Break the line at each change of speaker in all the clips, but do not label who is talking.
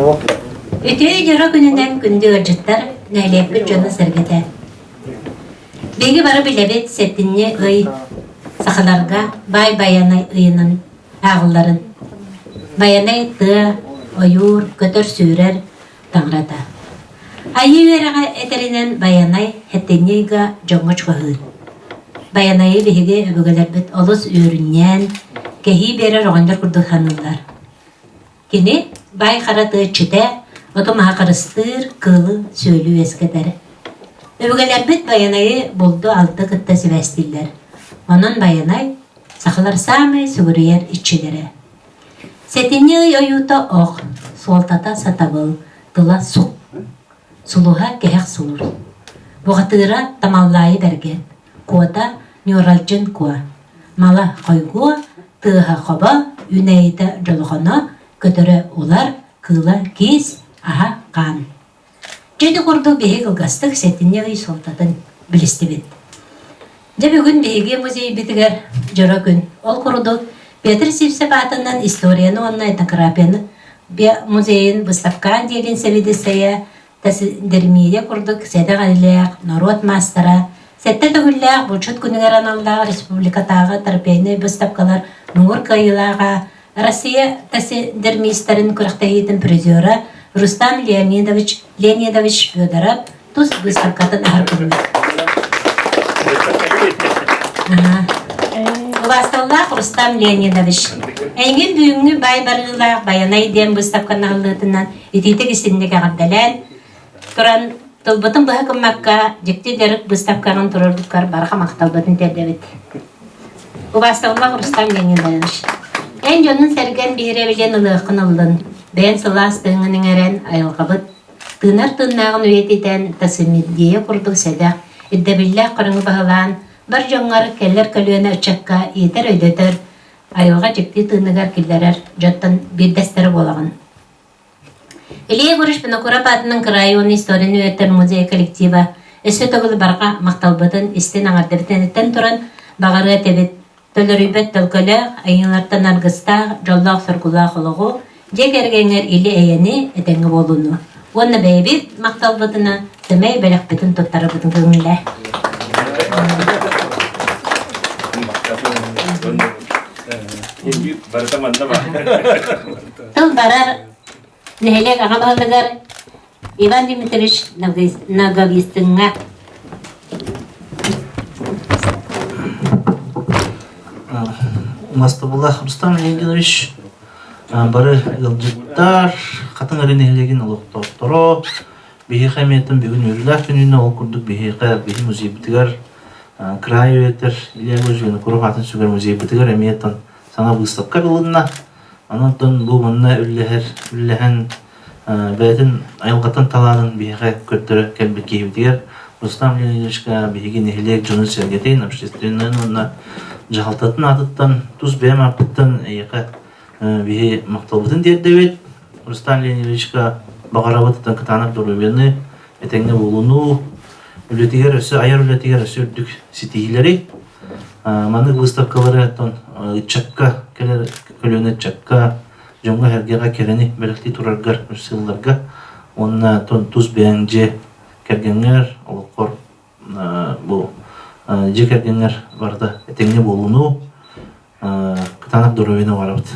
Үтүө дьоро күнүнэн күндү ыалдьыттар, нэһилиэкпит дьоно-сэргэтэ. Биһиги бары билэбит сэтинньи ый сахаларга баай Байанай ыйынан ааҕылларын. Байанай тыа, ойуур, көтөр-сүүрэр таҥарата. Айыы үөрэҕэ этэринэн Байанай сэтинньи ыйга дьоҥҥо чугаһыыр. Байанайы биһиги өбүгэлэрбит олус үөрүнньээн, кэһии биэрэр оҕонньор курдук саныыллар. Кини баай хара тыа иччитэ, оту-маһы харыстыыр, кыылы-сүөлү үөскэтэр. Өбүгэлэрбит Байанайы булду-алты кытта сибээстииллэр. Онон Байанай сахалар саамай сүгүрүйэр иччилэрэ. Сэтинньи ый ойуута ох, суолтата сатабыл, тыла сук. Сулуһа кэһэх сулус. Бухатыыра Тамаллаайы Бэргэн, Куота Ньуоралдьын Куо. Мала хойгуо, тыаһа хобо, үүнээйитэ дьолоҕоно, көтөрө улар, кыыла киис, аһа хаан. Дьэ ити курдук биһиги кылгастык сэтинньи ый суолтатын билистибит. Дьэ бүгүн биһиги музейбитигэр дьоро күн. Ол курдук Петр Сивцев аатынан историяны уонна этнографияны музейын выставка отделин сэбиэдиссэйэ Дермия курдук сэдэх эллээх норуот маастара, сэттэ төгүллээх булчут күнүгэр аналлаах республикатааҕы трофейнай быыстапкалар муҥур кыайыылааҕа, Россия дермистэрин күрэхтэһиитин призера Рустам Леонидович Леонидович Федоров тус быыстапкатын аһар күнүгэр. Убаасталлаах Рустам Леонидович, эйигин бүгүҥҥү баай барыылаах Байанай диэн быыстапканы аһыллыытынан итиитик истинник эҕэрдэлээн туран тылбытын быһа гыммакка дьикти дьарык быыстапкаҕын туруорбуккар барҕа махталбытын тиэрдэбит. Убаастабыллаах Рустам Леонидович, эн дьонун-сэргэн биһирэбилин ылыаххын ыллын, бэйэн сылаас тыыҥҥын иҥэрэн айылҕабыт тыынар тыыннааҕын үйэтитэн тасимидия курдук сэдэх, ирдэбиллээх көрүҥү баһылаан, бар дьоҥҥор кэлэр көлүөнэ ыччакка иитэр-өйдөтөр, айылҕа дьикти тыыныгар киллэрэр дьонтон биирдэстэрэ буолаҕын. Илья Егорович Винокуров аатынан кыраайы уонна историяны үөрэтэр музей коллектива өссө төгүл барҕа махталбытын истин аҥардабытын туран баҕарыа этэбит төлөрүйбэт төлкөлөөх, айыылартан аргыстаах, дьоллоох-соргулаах олоҕу, дьиэ кэргэҥҥэр или-эйэни, этэҥҥэ буолууну уонна бэйэбит махталбытынан сэмэй бэлэхпитин туттарабытын көҥүллээ.
Барыта манна баар.
Тыл барар нэһилиэк аҕа баһылыгар Иван Дмитриевич Ноговицыҥҥа.
Мастабыллаах Рустам Леонидович бары ыалдьыттар, Хатыҥ Арыы нэһилиэгин олохтоохторо, биһиэхэ эмиэтин бүгүн үөрүүлээх күнүнэ ол курдук биһиэхэ биһи музейбытыгар кыраайы үөрэтэр Илья Егорович Винокуров аатын сүгэр музейбытыгар эмиэ саҥа быыстапка арылынна. Онон бу манна үллэһэр, үллэһэн бэйэтин айылҕатын талаанын биһиэхэ көрдөрө кэлбит киһибитигэр Рустам Леонидовичка биһиги нэһилиэк дьонун-сэргэтин, общественнайын уонна дьаһалтатын аатыттан, тус бэйэм ааппыттан эйиэхэ биһи махталбытын тиэрдэбит. Рустам Леонидовичка баҕарабыт кытаанах доруобуйаны, этэҥҥэ буолууну, үлэтигэр өссө айар үлэтигэр өссө үрдүк ситиһиилэри. Маннык выставкалары оттон ыччакка кэлэр көлүөнэ ыччакка дьоҥҥо-сэргэҕэ кэрэни бэлэхтии тураргар сылларга уонна тус бэйэҥ дьиэ кэргэҥҥэр олоххор бу дьиэ кэргэҥҥэр барыта этэҥҥэ буолууну кытаанах доруобуйаны баҕарабыт.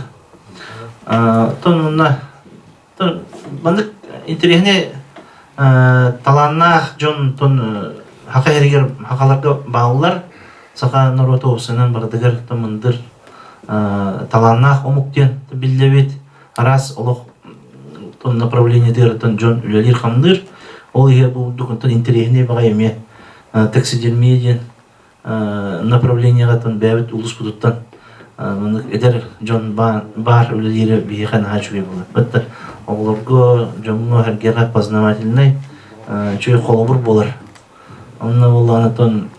Оттон уонна маннык интэриэһинэй талааннаах дьон саха иһигэр сахаларга бааллар. Саха норуота уопсайынан барытыгар мындыр талааннаах омук диэн биллэбит. Араас олох направлениетыгар дьон үлэлиир-хамныыр. Ол иһигэр бу курдук онтон интэриэһинэй баҕайы эмиэ таксидермия диэн направлениеҕа бэйэбит улууспутуттан маннык эдэр дьон баар үлэлиирэ биһиэхэ наһаа үчүгэй буолар. Баттар оҕолорго, дьоҥҥо-сэргэҕэ познавательнай үчүгэй холобур буолар. Онно буоллаҕына тон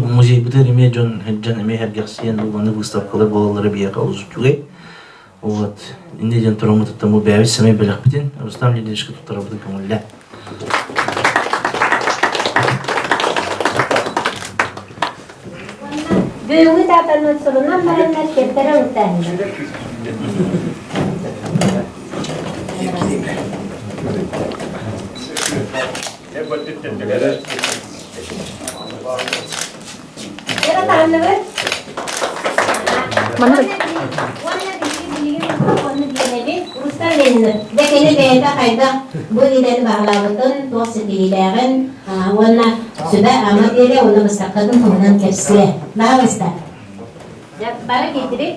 музейбытыгар эмиэ дьон сылдьан эмиэ сэргэхсийэн бу маннык выставкалар буолаллара биһиэхэ олус үчүгэй. Вот инньэ диэн тураммытыттан бу бэйэбит сэмэй бэлэхпитин Рустам Леонидовичка туттарабытын көҥүллээ.
Бүгүҥҥү даатаны сурунан бараннар кэлтэрэ ылтаһыннар. Уонна биһиги билигин уонна биэнэбит Рустам Ленинов дьэ кини бэйэтэ хайдах бу идэни баһылаабытын, туох ситиһиилээҕин уонна сүбэ-ама биэриэ уонна быыстапкатын туһунан кэпсиэ. Баһаалыста. Дьэ, бары киирдибит.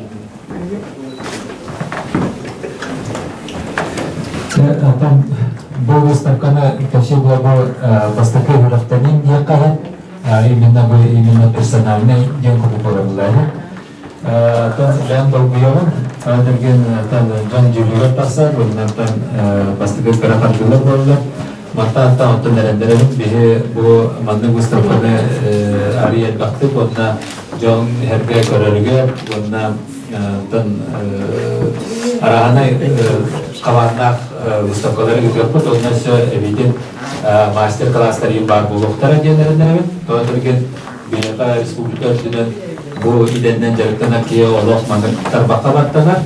Оттон бу выставканы кэпсиир буолбу бастакы үөрэхтэнин диэххэ именно бу именно персональный диэн курдук олоруллар. Оттон бэйэм долгуйабын. Аны дьон дьүүлүгэр тахсар, оннуттан бастакы кыра хардыылар буоллар. Мантан оттон эрэннэрэбин биһи бу маннык выставканы арый элбэхтик уонна дьон эргэ көрөрүгэр уонна оттон арааһынай хабааннаах выставкалары ыытыахпыт уонна өссө эбиитин мастер-класстар баар буолуохтара диэн эрэннэрэбин. Тоҕо диэн биһиэхэ республика үрдүнэн бу идэннэн дьарыктанар киһи олох маннык тарбахха баттанар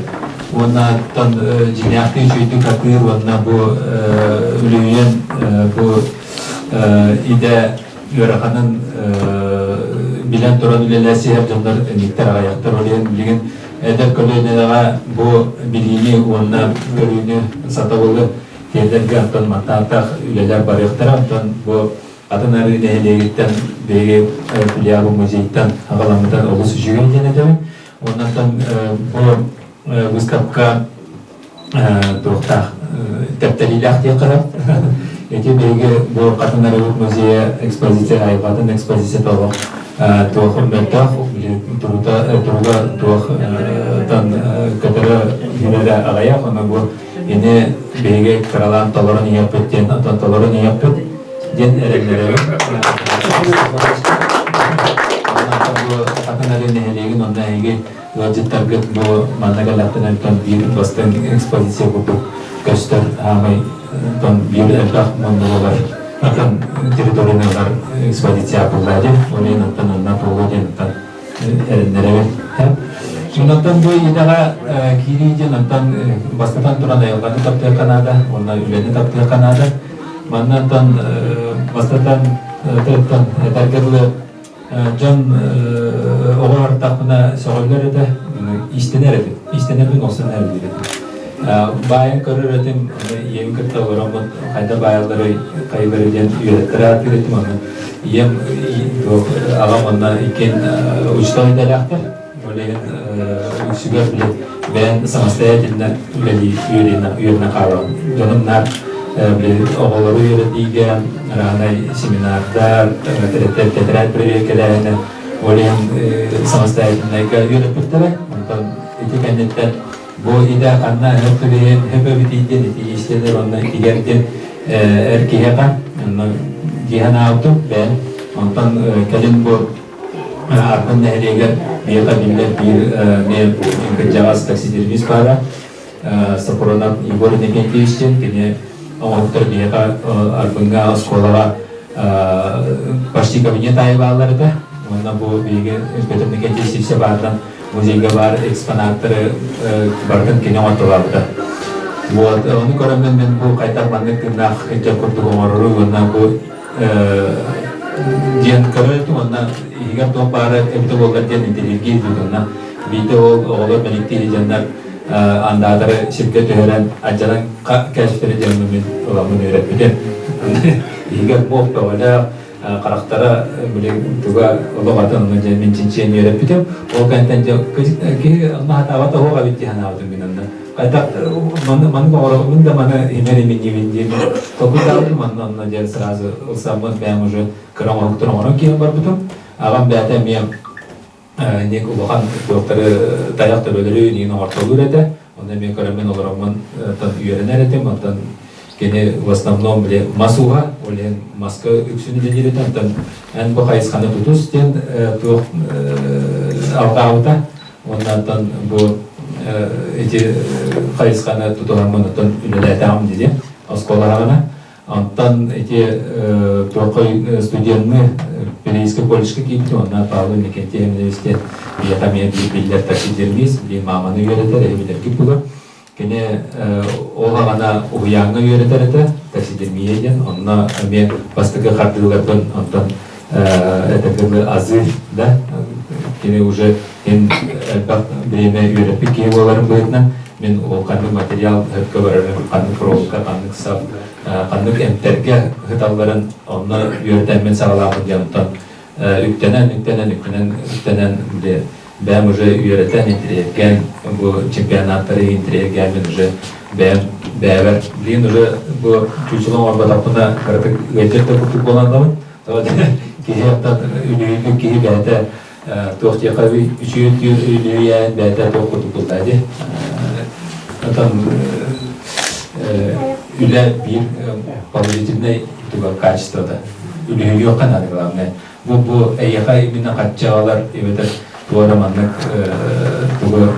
уонна оттон дьиҥнээхтии үчүгэйдик атыыр уонна бу үлүһүйэн бу идэ ыараханын билэн туран үлэлээсиһэр дьоннор эмиттэр аҕыйахтар. Ол иһин билигин эдэр көлүөнэҕэ бу билиини уонна көрүүнү, сатабылы тиэрдэргэ оттон мантаантах үлэлэр барыахтара. Оттон бу Атын Арыы нэһилиэгиттэн биһиги филиалы музейтан аҕаламмытан олус үчүгэй диэн этэбин. Оннуттан бу выставка туохтаах тэптэриилээх диэххэ сөп. Ити биһиги бу Хатын Арыыбыт музейа экспозиция айылҕатын экспозицията олох туох мөлтөх, турута туруга туох тан көтөрө үүнэрэ аҕыйах, ону бу ини биһиги кыралаан толорон иһиэхпит диэн, оттон толорон иһиэхпит диэн эрэллэрэбин. Хатын Арыы нэһилиэгин онно эһиги ыалдьыттаргыт бу манна кэллэхтэринэ биир бастыҥ экспозиция курдук көстөр аамай биир элбэх муннулар атын территорияны ылар экспозиция апыллаа диэн ол иһин оттон онно буолуо диэн оттон эрэннэрэбин. Онтон бу идэҕэ киирии диэн онтон бастатан туран айылҕаны таптыахха наада уонна үлэни таптыахха наада. Манна оттон бастатан этэргэ дылы дьон оҕо артахпына сөҕөллөр этэ, иистэнэр этим. Иистэнэрбин олсон эрэллиир этим. Баайын көрөр этим, ийэм кытта олороммут хайда баайаллары хайылары диэн үөрэттэрэ аатыыр этим. Аны ийэм аҕам онно иккиэн учуутал идэлээхтэр. Ол иһин үксүгэр били бэйэн самостоятельно үлэлии үөрэнэ хаалаҕын. Дьонум наар били оҕолору үөрэтиигэ араанай семинардар, тэтэрээт бэрэбиэркэлээһинэ ол иһин самостоятельнайга үөрэппиттэрэ. Онтон ити кэнниттэн бу идэ ханна өп түбэһиэн өп эбитий диэн ити иистэнэр уонна тигэр диэн эр киһиэхэ онно дьиэһэн аабытым бэйэм. Онтон кэлин бу Арбын нэһилиэгэр биэхэ биллэр биир эмиэ кырдьаҕас таксидермист баара Сопронов Егор Иннокентьевич диэн кини оҥоһуктар биһиэхэ Арбыҥҥа оскуолаҕа почти кабинет аайы бааллар этэ. Уонна бу биһиги Петр Иннокентьевич Сивцев баарынан музейга баар экспонаттары барытын кини оҥортолообута. Вот, ону көрөммүн мин бу хайдах маннык тыыннаах дьон курдук оҥорору уонна бу диэн көрөөтүм уонна иһигэр туох баара эбитэ буоллар диэн интэриэһиргии уонна биирдэ ол оҕолор мэниктии дьоннор андаатары сиргэ түһэрэн алдьанан кээспиттэрэ диэн мин ыламмын үөрэппитим. Иһигэр муох бөҕөлөөх харахтара били туга олох атын онно дьэ мин чинчийэн үөрэппитим. Ол кэнниттэн дьэ киһи онно хатаабат оһох эбит дии санаабытым мин онно. Хайдах маны маны оҕоробун да маны имэр иминнибин диэн толкуйдаабытым онно онно дьэ сразу ылсаммын бэйэм уже кыра оҥоһуктар оҥорон киирэн барбытым. Аҕам бэйэтэ эмиэ ник улахан туохтары тайах төбөлөрү иин оҥортолуур этэ. Онно эмиэ көрөммүн олороммун үөрэнэр этим. Онтон кини в основном били мас ууһа, ол иһин маска үксүн үлэлиир этэ. Онтон эн бу хайысханы тутус диэн туох алҕаабыта. Уонна бу ити хайысханы тутуһаммын оттон үлэлээтэҕим дии оскуолаҕына. Онтон ити туоххой студенны Пелейскэй колледжка киирбитим, онно Павел Иннокентьевич диэн биһиэхэ эмиэ биир биллэр таксидермист, биир мааманы үөрэтэр, эһибилэргит булар. Кини ол аҕана уһуйааҥҥа үөрэтэр этэ, таксидермия диэн, онно эмиэ бастакы хардыыларбын онтон это как бы азы, да, кини уже Мин элбэх бириэмэ үөрэппит киһи буоларым быһыытынан мин ол ханнык материал өккө барарын, ханнык проволока, ханнык сап, ханнык эмтэргэ ыһыталларын онно үөрэтэммин саҕалаабын диэн онтон үктэнэн, үктэнэн, үктэнэн, үктэнэн били бэйэм уже үөрэтэн, интэриэһиргээн бу чемпионаттары интэриэһиргээммин уже бэйэм бэйэбэр билигин уже бу чуучула оҥорботохпуна кыратык ыалдьар да курдук буолан ылабын. Киһи оттон үлүһүйбүт киһи бэйэтэ туох диэхэ үчүгэй үлүһүйээн бэйэтэ туох курдук булла дии. Отон үлэ биир положительный туга качествота. Үлүһүйүөххэ наада главное. Бу бу эйиэхэ именно хаччаҕалар эбэтэр туора маннык тугу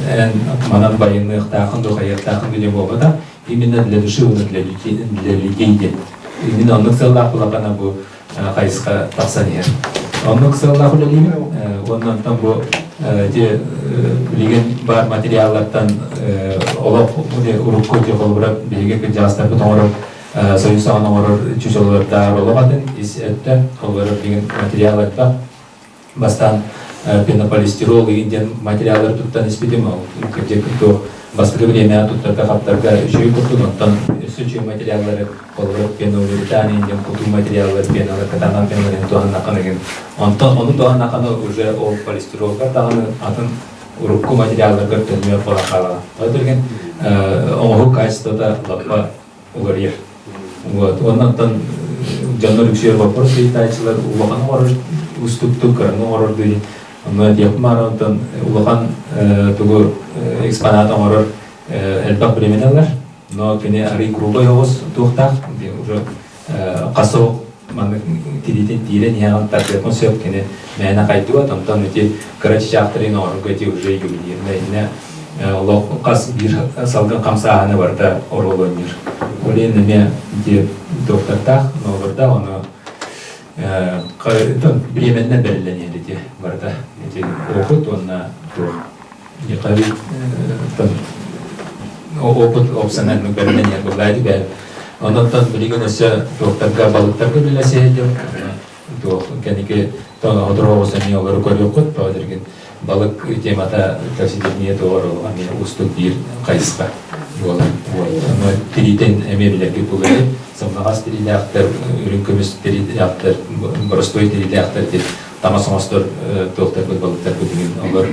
эн манан байыныахтаахын дуу хайыахтаахын дуу диэн буолбатах. Именно для души уонна для людей, для людей диэн. Именно оннук сыаллаах булахана бу хайысха тахсан иһэр. Оннук сыаллаах үлэлиибин. Уонна онтон бу ити билигин баар материаллартан олох урукку холобура биһиги кырдьаҕастарбыт оҥорор союз саҕана оҥорор чучелолардаах олох атын ис өттө холобура билигин материал элбэх. Бастаан пенополистирол диэн материаллары туттан испитим, ол кырдьык туох бастакы бириэмэҕэ туттарга хаптарга үчүгэй курдук, онтон өссө үчүгэй материаллары холобура пеноуретан диэн кутуу материаллар пеналар кытаанах пеналарын туһаннаххына игин онтон ону туһаннаххына уже ол полистиролга даҕаны атын урукку материалларга төннүөр буолан хаалаҕын. Ол билигин оҥоһук качествота лаппа уларыйар. Вот. Оннантан дьоннор үксүөр вопрос ыйытааччылар улахан оҥорор устуктук кыраны оҥорор дуу онно диэхпин онтон улахан тугу экспонат оҥорор элбэх временэлэр но кини арый грубай оҕус туохтаах уже хас маннык тириитин тиирэн иһэҕин тардыаххын сөп кини мээнэ хайдыбат онтон ити кыра чычаахтарын оҥорорго ити уже ювелирнай иннэ олох хас биир салгын хамсааһына барыта оруол оонньуур ол иһин эмиэ ити доктордаах ноолордоох ону бириэмэннэн бэриллэн иһэр ити барыта ити опыт уонна туох опыт опсанан бэриллэн иһэр буоллаа ити Онон билигин өссө туохтарга балыктарга үлэлэсиһэ диэн туох кэнники тоноҕотор эмиэ олору көрүөххүт тоҕо диргин балык темата повседневние туоҕар эмиэ уустук биир хайысха буолар. Ону тириитин эмиэ билэргит буолуо сымнаҕас тириилээхтэр, үрүҥ көмүс тириилээхтэр, боростуой тириилээхтэр таҥас оҥостор туохтарбыт балыктарбыт игин олор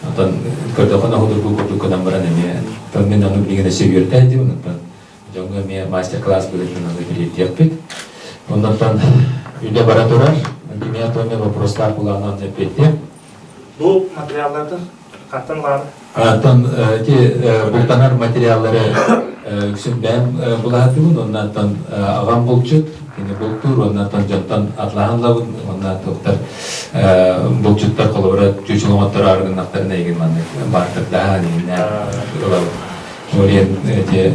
отон көрдөххүнэ худургу курдук гынан баран эмиэ тон мин ону билигин өссө үөрдэ диэн онтон дьоҥҥо эмиэ мастер-класс быһыытынан ону тириэрдиэхпит. Оннуттан үлэ бара турар. Кимиэхэ туох эмэ вопростаах булаанан эппиэттиэм.
Бу материалларды хантан ылаары?
Оттон ити бултанар материаллары үксүн бэйэм булаатыбын, оннуттан аҕам булчут, кини бултуур, оннуттан дьонтон атлаһан ылабын, уонна туохтар булчуттар холобура чучулоҥоттор арыгыннахтарына игин маннык баартырдаһан иһиннээн ылабын. Ол иһин ити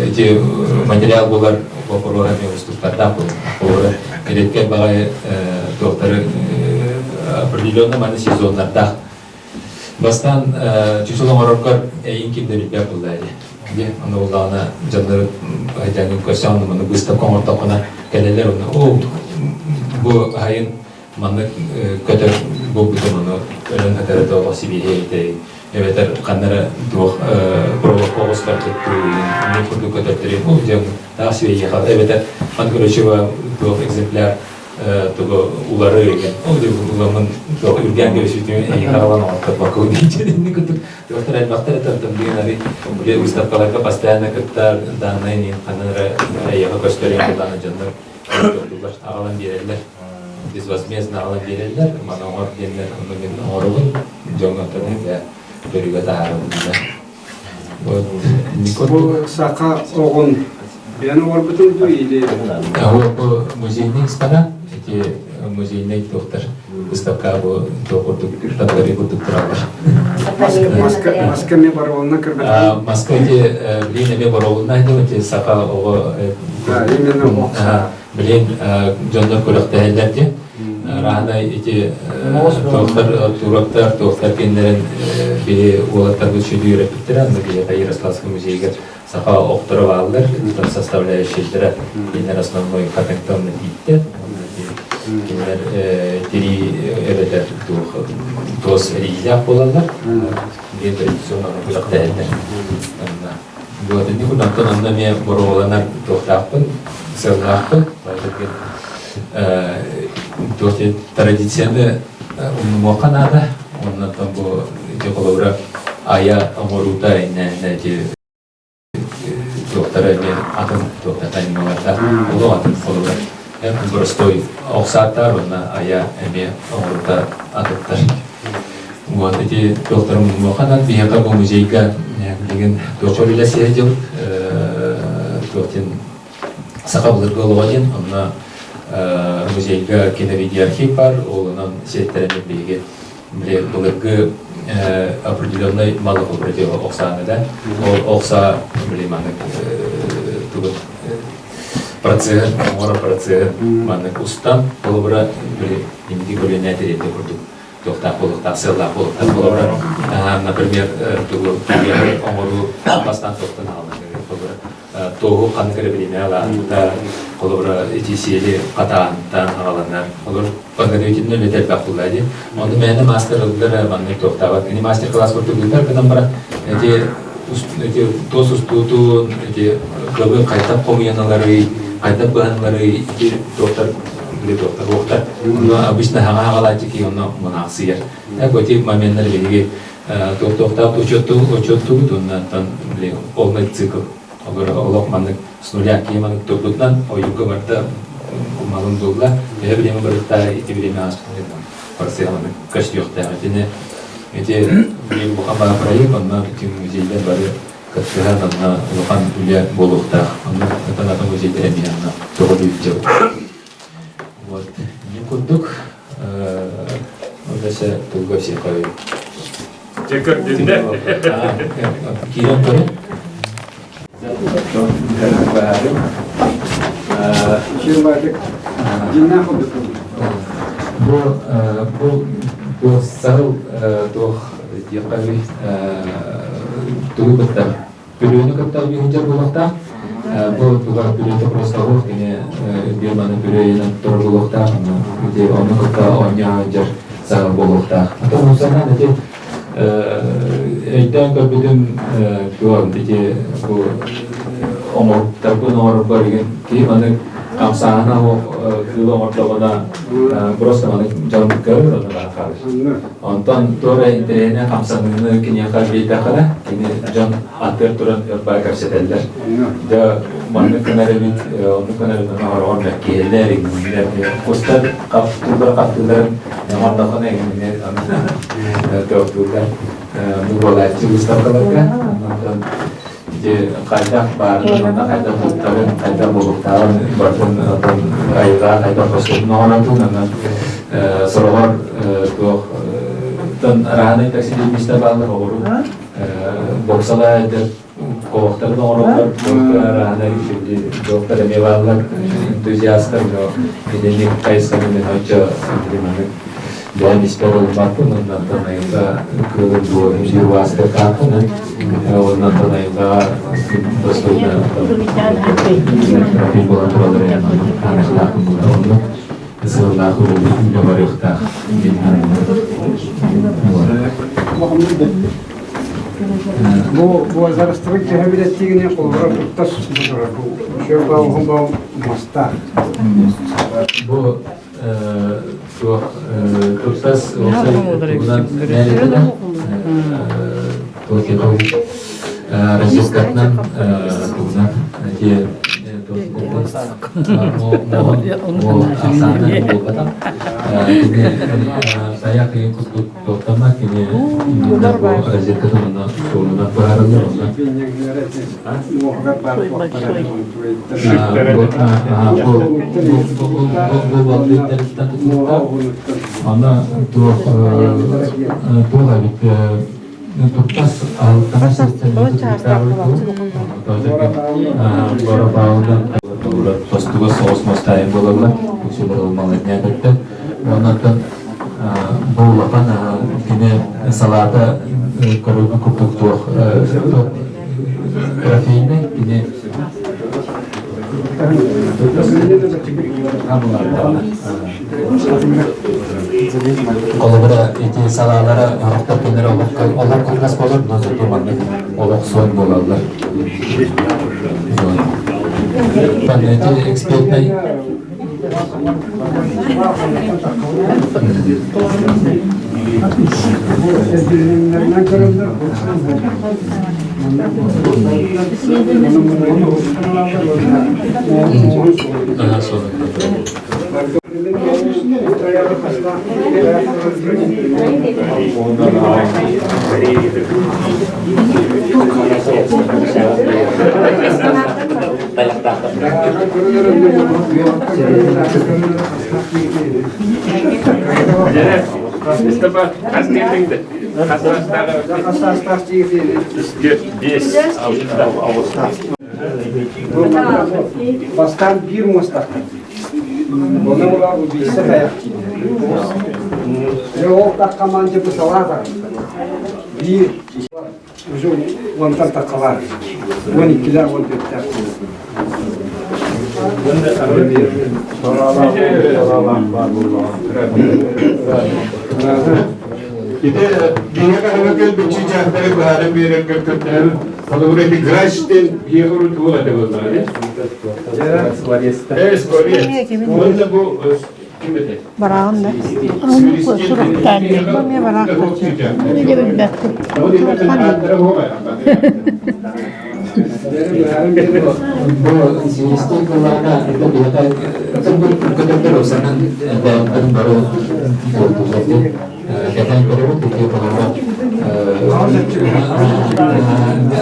ити материал булар боппуруоһа эмиэ уустуктардаах буолар. Редкэй баҕайы туохтары определенно маны сезоннардаах. Бастаан чучул оҥороргор эйин ким да билбэт буолла ини. Дии, ону буллаҕына дьоннор айдаҥын көрсөн ону маны быыстапка оҥордоххуна кэлэллэр уонна оо бу айын маннык көтөр булбутум ону өлөн хатары да олох сибиэһэй этэй эбэтэр ханна эрэ туох проводка оҕустарбыт дуу курдук көтөрдөрүн ол дьон таах сибиэһэй эбэтэр хан короче туох экземпляр тугу улары деген ол дьон уламын туох үргээн кэбисүтүн эйиэхэ аҕалан оҥотторбокко диэн курдук туохтар элбэхтэр этэн диэн ари били выставкаларга постоянно кыттар данные нин ханна эрэ эйиэхэ көстөр буоллаана дьоннор аҕалан биэрэллэр безвозмездно аҕалан биэрэллэр маны оҥор диэннэр ону мин оҥоробун дьоҥҥо онтон көрүүгэ таһаарабын вот
Бу саха оҕун бэйэн оҥорбутуҥ дуу или
Бу музейный экспонат эти музейный туохтар выставка бу туох курдук татари курдук тураллар.
Маска эмиэ бороволна көрбөтүм.
Маска эти билин эмиэ бороволна эти саха оҕо
Да, именно
билин дьоннор күрэхтэһэллэр ди Раана ити туохтар туроктар туохтар кинилэрин биһи уолаттарбыт сүдү үөрэппиттэрэ аны биһиэхэ Ярославскай музейыгар саха охторо бааллар там составляющийлара кинилэр основной хатыҥтан тииттэн. Кинилэр тирии эбэтэр туох туос эрийиилээх буолаллар. Биир традиционно күрэхтэһэллэр. Вот ини курдук онно эмиэ боруобаланар туохтаахпын, сыаллаахпын. Туох традицияны умнумуохха наада. Оннан бу ити холобура айа оҥоруута иннэ ити туохтара эмиэ атын туохтар ньымалардаах олох атын холобура простой охсааттаар уонна айа эмиэ оҥорута атыттар. Вот эти туохтары муннуоханан биһиэхэ бу музейга билигин туохха үлэлэсиһэ дьыл туох диэн саха былыргы олоҕо диэн онно музейга киновидеоархив бар ол онон сиэттэрэн биһиги былыргы определенный малых обратила охсааны да ол охса били маннык тугун процеһын оҥорор процеһын маннык устан холобура били инники көлүөнэ тириэньэ курдук туохтаах буолуохтаах сыаллаах буолуохтаах холобура например тугу оҥоруу бастаан туохтан аҕалан холобура туоһу ханнык эрэ бириэмэ алааһыта холобура ити сиэли хатааһынтан аҕаланар олор подготовительный үлэтэ элбэх буолла дии онно мээнэ мастер ыллар маннык туохтаабат кини мастер класс курдук ыытар гынан баран эти эти туос устуутун эти кылы хайдах хомуйан ыларый хайдах быһан ыларый ити туохтар били туохтар уохтар онно обычно хаҥа хаҕалааччы киһи онно мунаахсыйар так эти моменнар биһиги туохтаах учуоттуубут уонна оттон били полный цикл олох маннык с нуля киһи маннык турбутунан ойууга барда малын булла төһө бириэмэ барыттаа ити бириэмэ ааспытын процесс маннык көстүөхтээх итини ити биир улахан баар проект онно ити музейдар бары кыттыһан онно улахан үлэ буолуохтаах онно атын атын музейдар эмиэ онно көҕүлүүр Вот не курдук Өсө туга всех
Дьэ көрдүннэ.
Киирэн көрүн. Бу бу бу саһыл туох диэххэ тугу кытта Күрүөнү кытта үһүнчэр буолуохтаах. Бу тугар күрүөтэ просто оһох кини биоманы күрүөйүнэн турар буолуохтаах. Ити ону кытта оонньоон сылдьар саҕа буолуохтаах. Атын мусанан ити өйдөөн көрбүтүм туох ити бу оҥоруктарбын оҥорорбор игин киһи маны хамсааһына кыыл оҥордоҕуна просто маны дьон көрөр ону баар хаалар. Онтон туора интэриэһинэй хамсаныыны киниэхэ биэрдэххинэ, кини дьон аттыгар туран өр баай кэпсэтэллэр. Дьэ, маннык гынар эбит, оннук гынар эбит, онно хороҕор мэккиһэллэр, иҥнэллэр. Кустар хаптыыллар, хаптыылларын оҥордоххуна иҥнэллэр, туохтууллар. Бу буолааччы выставкаларга. Онтон ити хайдах баарын уонна хайдах туттарын, хайдах буолуохтааҕын барытын отон айылҕа хайдах көстөрүн оҥоротун, онон сороҕор туох тон араанай таксидермистэр бааллар оҕуру боксалаа эдэр колохтарын оҥороллор араанай доктор эмиэ бааллар энтузиастар но итинник хайысханы мен оччо маннык Бэйэм испэр ылбаппын, оннуттан айылҕа кыылын биир убаастыктаахпын, оннуттан айылҕаҕа достойно трофей буолан тураллар ханыахтаахпын буолар. Онно сыаллаах үлэ барыахтаах диэн
Бу буозарыстыбыт төһө билэттиигини холобура туттас бу бу шөпа уһун мастаах.
Бу туох туттас тугунан мээлэтинэ туох розеткатынан тугунан эти таяк ыйын курдук туохтама кини розеткатын онно суолунан быһаарыллар онно Аны туох туох эбит туттас аһылыктана Тостуга соҕус мостайын буолаллар, үксүлэр ылмаларня көттө. Оннуттан бу улахан кини салаата көрүҥү курдук туох трофейный кини. Холобура, ити салаалара орохтор күннэр олох кылгас буолар, но зато маннык олох суон буолаллар. Эти экспертнай
Бастаан биир муостахтар. Оны була убийца таяқ тиийдэ. Ол таххамаан дьэ бу салаа таҕыста. Биир уже уонтан таххалар. 12-лээх, 14-тээх.
Ити биһиэхэ кэлбит чыычаахтары быһааран биэрэргэр көрдөһөбүн. Холобура ити грач диэн биһиэхэ урут туох этэ буоллаҕа дии? Э, скворец. Уонна бу ким этэй?
Бараҕын да. Суруктаан Эмиэ бараах Эмиэ билбэппин.
Бу синистер кылаана это биһиэхэ көтөрдөр осанан бэйэлэрин бары туолтуулар Кэтэн көрөбүт ити холобура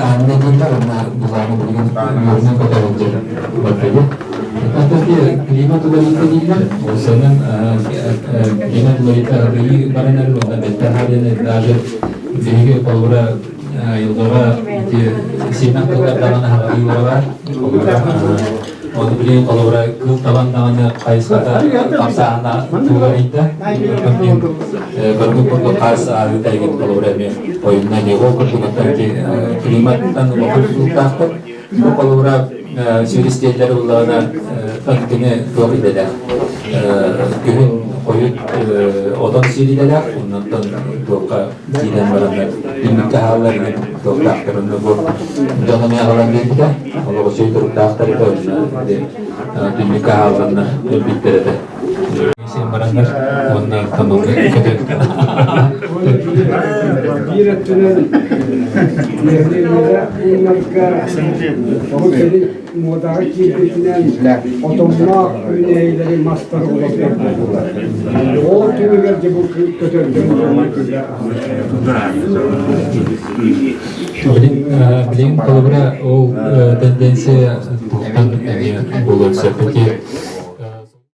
анна дииллэр уонна былааны билигин үөрүнэн көтөрүн диэн барбыт. Ата климат уларыйда дииллэр. Ол сэнэн климат уларыйда арыйыы баран эрэр уонна бэттэх диэн даже биһиги холобура айылҕаҕа ити сиэмэх тыллар даҕаны хаҕарыылара бар. Ону билигин холобура кыыл табан даҕаны хайысхата хамсааһына туларыйда. Көрбүт курдук хаас аарыыта игин холобура эмиэ ойунна эмиэ ол курдук климаттан улахан тутулуктаахтар. Бу холобура сүүрүстиэллэр ыллаҕына кини туох идэлээх күһүн хойут отон сиир идэлээх оннуттан туохха киирэн бараннар түннүккэ хааллар игин туохтаахтар онно бу дьон эмиэ аҕалан биэрбитэ олох үчүгэй туруктаахтар этэ онно түннүккэ хаалланнар өлбүттэр этэ сиэн бараннар уонна тонолга көтөн
Биир өттүнэн нэһилиэнньэлээх пууннарга оҕо кэлин муодаҕа киирбитинэн отонноох үүнээйилэри мастары олордор буоллулар. Ол түмүгэр дьэ бу көтөрдөрүн дьоннор күлэ
Билигин холобура ол тенденция туохтан эмиэ буолуон сөп. Ити